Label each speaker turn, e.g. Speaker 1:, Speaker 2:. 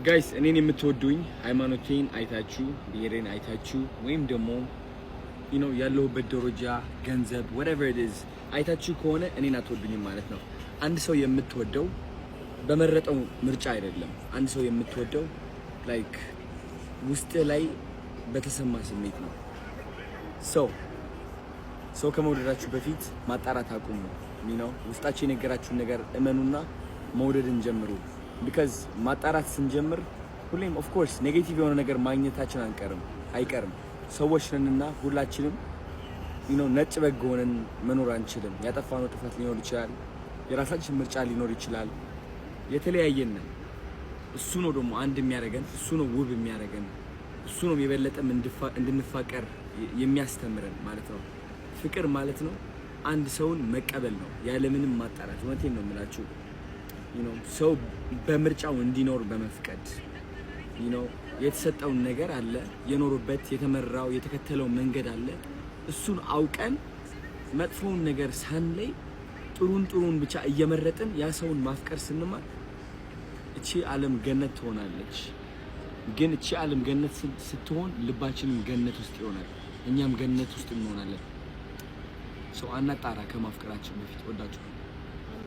Speaker 1: Guys፣ እኔን የምትወዱኝ ሃይማኖቴን አይታችሁ፣ ብሔሬን አይታችሁ ወይም ደግሞ ያለሁበት ደረጃ፣ ገንዘብ፣ whatever it is አይታችሁ ከሆነ እኔን አትወዱኝም ማለት ነው። አንድ ሰው የምትወደው በመረጠው ምርጫ አይደለም። አንድ ሰው የምትወደው like ውስጥ ላይ በተሰማ ስሜት ነው። So ሰው ከመውደዳችሁ በፊት ማጣራት አቁሙ። ውስጣችሁ የነገራችሁን ነገር እመኑና መውደድን ጀምሩ። Because ማጣራት ስንጀምር ሁሌም of course negative የሆነ ነገር ማግኘታችን አንቀርም አይቀርም። ሰዎች ነንና ሁላችንም ነጭ በግ ሆነን መኖር አንችልም። ያጠፋነው ጥፋት ሊኖር ይችላል። የራሳችን ምርጫ ሊኖር ይችላል። የተለያየን ነን። እሱ ነው ደግሞ አንድ የሚያደርገን፣ እሱ ነው ውብ የሚያደርገን፣ እሱ ነው የበለጠም እንድንፋቀር የሚያስተምረን ማለት ነው። ፍቅር ማለት ነው አንድ ሰውን መቀበል ነው ያለምንም ማጣራት። እውነቴን ነው የምላችሁ። ሰው በምርጫው እንዲኖር በመፍቀድ የተሰጠውን ነገር አለ፣ የኖሩበት፣ የተመራው፣ የተከተለው መንገድ አለ። እሱን አውቀን መጥፎውን ነገር ሳንለይ ጥሩን ጥሩን ብቻ እየመረጥን ያ ሰውን ማፍቀር ስንማር እቺ ዓለም ገነት ትሆናለች። ግን እቺ ዓለም ገነት ስትሆን ልባችንም ገነት ውስጥ ይሆናል፣ እኛም ገነት ውስጥ እንሆናለን። So አናጣራ ከማፍቀራችን በፊት። ወዳችሁ